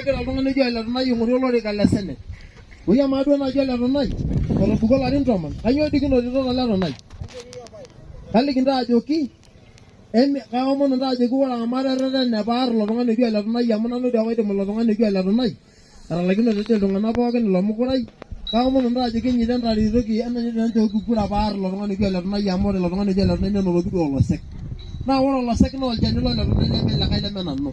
kegira oltung'ani oji Ole Tunai aing'oru olorika le senate. Oi amaa duo naaji Ole Tunai otobiko ilarin tomon, kainyoo dii kinotito tole Tunai? Kaliki intae ajoki emi kaomonu intae ajoki ore amu aterretene paar ilo tung'ani oji Ole Tunai amu nanu dii apa oidim ilo tung'ani oji Ole Tunai etalaikinote dii iltung'anak pookin ilo mukurai, kaomonu intae ajoki enyito entaretoki enyito enchooki kura paar ilo tung'ani oji Ole Tunai amu ore ilo tung'ani oji Ole Tunai nenotoki duo olosek. Naa ore olosek naa olchani lole Tunai leme likae leme nanu.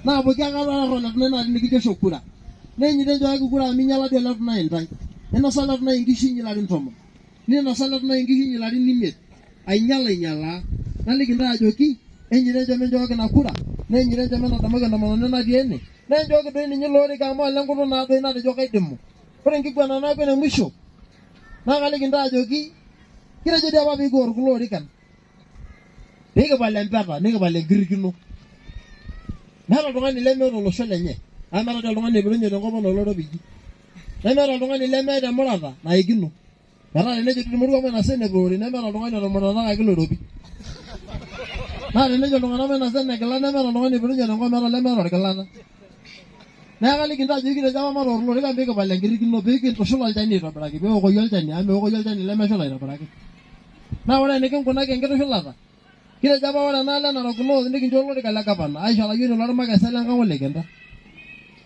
Naa pooki akata aar Ole Tunai naa tinikicho isho kura. Naa enyito enchooki kura amu einyala dii Ole Tunai intae. Einosa Ole Tunai inkishu inyi ilarin tomon. Neinosa Ole Tunai inkishu inyi ilarin imiet ainyal ainyalaa. Naliki intae ajoki enyito enchom enchooki ina kura naa enyito enchom entadamuaki entomononi natii ene naa enchooki doi ninye ilo orika amu olenkutuk naa doi natejo kaidimu. Ore enkiguana naaku ene musho naa kaliki intae ajoki kitejo dii apa pee kior kulo orikan pee kipal empeta nikipal enkirrikino. Meeta oltung'ani lemeeta olosho lenye amu meeta dii oltung'ani oipirunye tenkop anaa oloiropiji. Nemeeta oltung'ani lemeeta emurata naikino. Metaa tenejo emurua mainosa enepurori nemeeta oltung'ani otumurataki oloirobi. Naa tenejo iltung'anak mainosa enegila nemeeta oltung'ani oipirunye tenkop meeta olemeeta orgilata. Neeku kaliki intae ajoki kitejo apa matoor ilorikan pee kipal enkirrikino pee kintushul olchani aitobiraki pee eokoyu olchani amu meokoyu olchani lemeshula aitobiraki. Naa ore enikinkunaki enkitushulata Kitejo apa ore enaalo e Narok North nikincho olorika le gavana aisho olayioni lormakesa le nkang ole Kenta.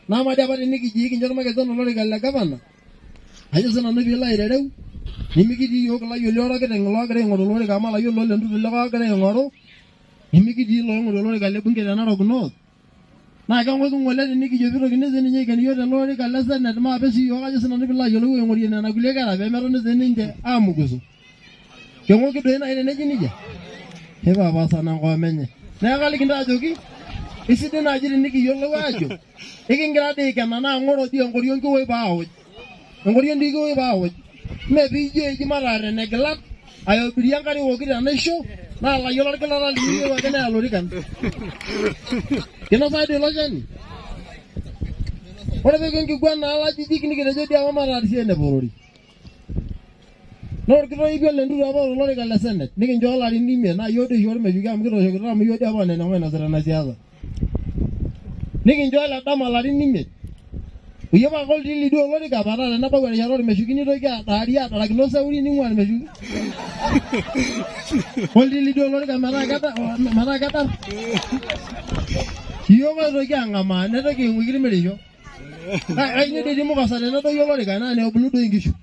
Naa amaa dii apa tinikijii kincho ormakesa olorika le gavana, ajo sii nanu piilo aitereu, nimikitii iyiook ilayiok liorokiteng loogira aing'oru olorika amu olayioni loo Lentutu likae ogira aing'oru, nimikitii ilooing'oru olorika le bunge te Narok North. Naa keng'oki ng'ole tenikijo pitokini sii ninye aiken iyiook tele orika le senate maape sii iyiook ajo sinanu piilo ayiolou aing'orie nena kulie kera pemetoni sii ninche aamukuso. Keng'oki doi naaji teneji nejia? Keipapasana nkoome enye. Neeku kaliki intae ajoki isidai naaji tenikiyiolou aajo ikingira dii aikena naa ng'oro dii enkoriong kiwoi paaoj. Enkoriong dii kiwoi paaoj. Mme piijo eji mataar enegilat aiobirie enkare iwokito enaisho naa layiok lorgilata linyi iyieu ake neya lorikan. Kinosayu dii ilo shani? Ore peeku enkiguana alajijik nikitejo dii apa mataar sii eneporori. Naa orkitoipio le Ntutu apa oota olorika le senate nikinchoo ilarin imiet naa iyiook doi oishoo ormeshuki amu kitooshokitia amu iyiook dii apa oneneng'a oinosita ina siasa. Nikinchoo ele dama ilarin imiet. Oyie paa koltii lidia olorika metaa tenebau erishata ormeshuki nitoki adaari adarakino oseuri ning'ua ormeshuki. Koltii lidia olorika metaa keda metaa kedar. Iyiook oitoki ang'amaa netoki aing'uiki irmereisho. Naa kainyoo doi etii mukosa tenedoyio olorika naa nebulu doi inkishu.